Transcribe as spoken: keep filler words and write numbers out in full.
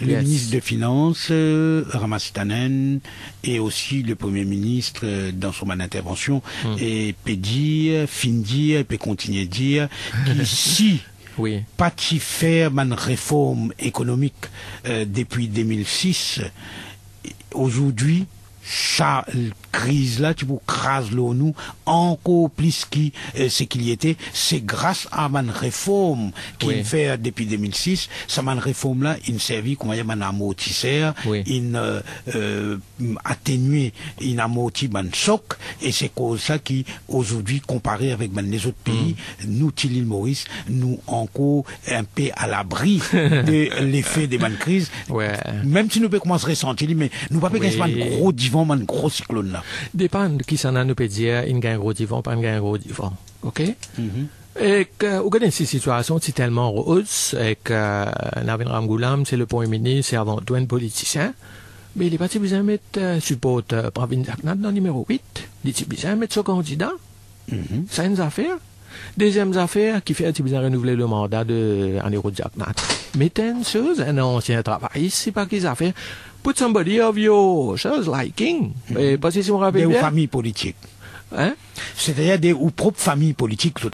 Le Yes. Ministre de Finances, euh, Ramasithanan, et aussi le Premier ministre, euh, dans son intervention, Hmm. et peut dire, fin dire, et peut continuer dire, que si Oui. pa ti fer bann reform ekonomik, euh, depuis deux mille six, aujourd'hui, sa l-, kriz la ti pou kraz lor nou ankor plis ki, euh, seki li ete. Se gras a bann reform ki Oui. inn fer depuis deux mille six. Sa bann reform la inn servi kouma bann amortiser, Oui. inn, euh, euh, atenue, inn amorti bann sok, e se koz sa ki aujourd'hui, konpare avek bann lezot pei, Hmm. nou ti Lil Moris, nou ankor inpe a labri de lefe de bann kriz. Ouais. Mem si nou pe koumans resanti li, me nou pa pe gagn Wi. bann gro divan, bann gro siklonn la. Depann kisannla nou pe dir, inn gagn gro divan, pa inn gagn gro divan. Ok? Mhm. Ek, euh, ou gade si sitiasion ti telman roz, ek, euh, Navin Ramgoolam, se le Premie Minis, se avan tou enn politisien, me li pa ti bizin met, euh, siport, euh, Pravind Jugnauth dan nimero wit. Li ti bizin met so kandida. Mhm. Sa enn zafer. Deziem zafer, kifer ti bizin renouvle le manda de Anirudh Jugnauth? Met enn soz, enn ansien travayis, se pa ki zafer. Put somebody of your soz liking. Mhm. Eh, parski si mo rapel De ou bien, fami politik. Hein? Setadir de ou prop fami politik,